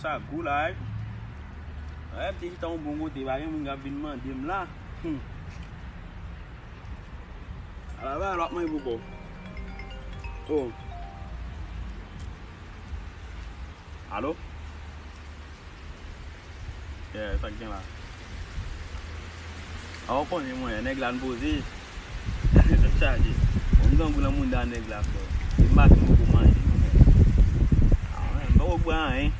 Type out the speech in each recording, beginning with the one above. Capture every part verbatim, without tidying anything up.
Sa gou la, wi. Wè, m te chita yon bon kote, pa gen moun k ap vin mande m la. Hmm. Ala, ba, l ap manje pou kò. Oh. Alo? Yeah, sa k gen la? A, ou konnen mwen, nèg la n poze. Tèt chaje. Bon, m grangou nan mouda nèg la, frè. Se maten mwen pou manje, non, men. A, mwen, m poko bwè anyen.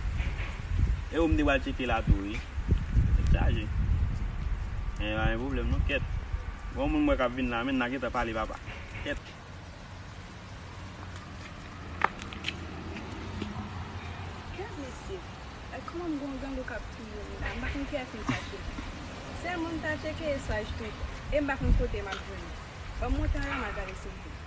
E ou m te pral tcheke la tou, wi. Tèt chaje. Men, pa gen pwoblèm, non, kèt. Bon, moun mwen k ap vin la, men, n a gentan pale, papa. Kèt. Kèt mesye, e kòman m gon grangou k ap touye m la, m pa konn kiyès m ta tcheke. Sèl moun m ta tcheke e Saj Toutan, e m pa konn kote m ap jwenn li. Ban m monte anlè m al gade si m jwenn.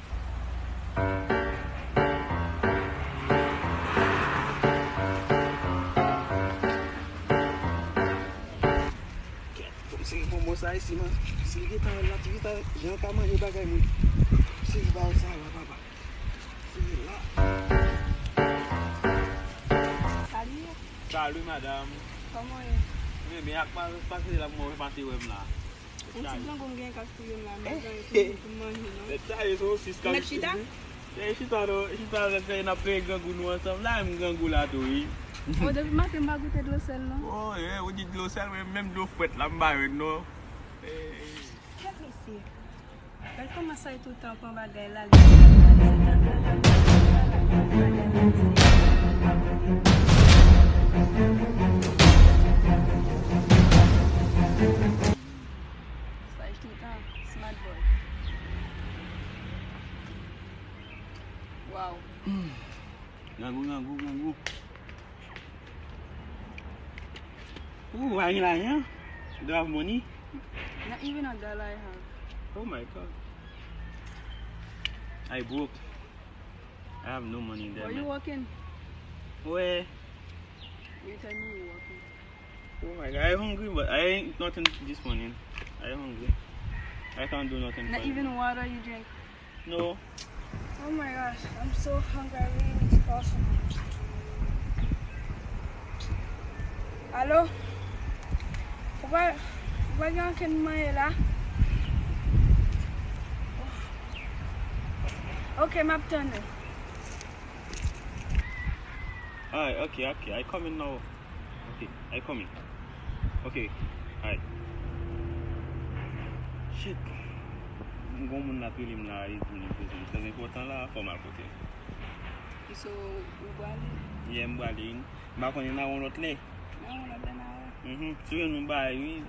Kèt, fò m sere bonbon sa isi, man. Si l gentan wè l la, ti gentan, jan l ka manje bagay moun. Si l pa wè sa la, papa. Si l la. Salut. Salut, madame. Kòman w ye? Mwen byen, ak pa, pase la, mwen pase wè m la. Yon ti grangou m gen k ap touye m la, mezanmi, pou, pou manje, non. Tèt chaje, se yon sis k ap chita. N ap chita? E chita non, chita, n ap fè, n ap fè grangou nou ansanm. La, m grangou la tou, wi. Oh, depi maten m pa goute dlo sèl, non. Oh, yeah, ou di dlo sèl, men menm dlo frèt la, m pa jwenn, non. Eh. Kèt mesye. Gad kòman Saj Toutan pran bagay la, li Saj Toutan, smart boy. Wow. Grangou, grangou, grangou. Ooh, pa gen lajan? You don't have money? Not even a dollar I have. Oh my God. I broke. I have no money there, man. Are you working? Where? You tell me you working. Oh my God, I hungry, but I ain't nothing this morning. I hungry. I can't do nothing for you. Not even water you drink? No. Oh my gosh, I'm so hungry. I really need to call someone. Alo? Ou pa, ou pa gen ankenn manje la? Ok, m ap tann ou. Alright, ok, ok. I coming now. Ok, I coming. Ok, alright. Shit. M gon moun l ap rele m la, li di m li bezwen m. Trè enpòtan la, fò m al kote l. So, ou prale? Yeah, m prale, wi. M pa konnen nan yon lòt lè. Nan yon lòt lè, nan yon. Mhm. Si w jwenn yon bagay, wi,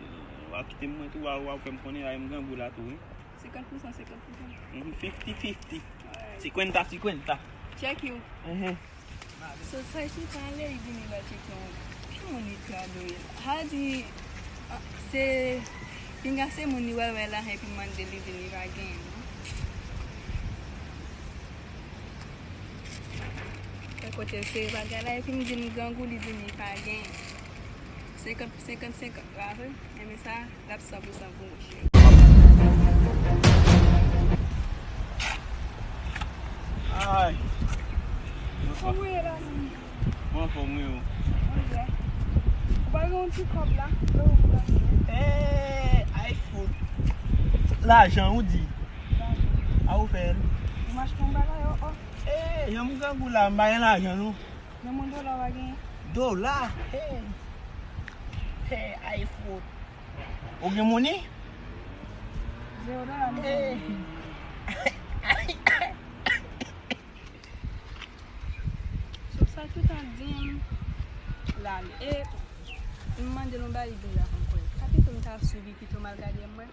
w a kite m mwen tou, w a, w a fè m konnen, la, m grangou la tou, wi. Senkant pousan, senkant pousan. Mhm, fifty fifty. Alright. Cinquenta cinquenta. Check you. Mhm. So, sa se pa ale, li vini la tcheke yon. Ki moun li ta dwe? Hadi, ah, se, pinga se moun li wè wè la, epi mande li vini pa gen, non? Fè kote l sere bagay la, epi m di l grangou, li di m li pa gen. Senkant, senkant, senkant, pa vre? Enben sa, l ap san pou san pou mwen, cheri. Ay. Kòman w ye la, zanmi? Mwen anfòm, wi, ou. Mwen byen. Ou pa gen yon ti kòb la? Lè ou pran. Eh, ay fout. Lajan, ou di? Lajan. A ou fè l? Ou m achte yon bagay, oh, oh. Eh, jan m grangou la, m pa gen lajan, non. Men mwen dola w pa genyen? Dola? Hey. Hey, ay fout. Ou gen monnen? Zewo dola, men. Hey. Sou sa tout an di m, l ale. E m mande l yon bagay, li vin la ankò. Sa pito m ta swiv li pito m al gade mwen.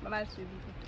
Ban m al swiv li pito.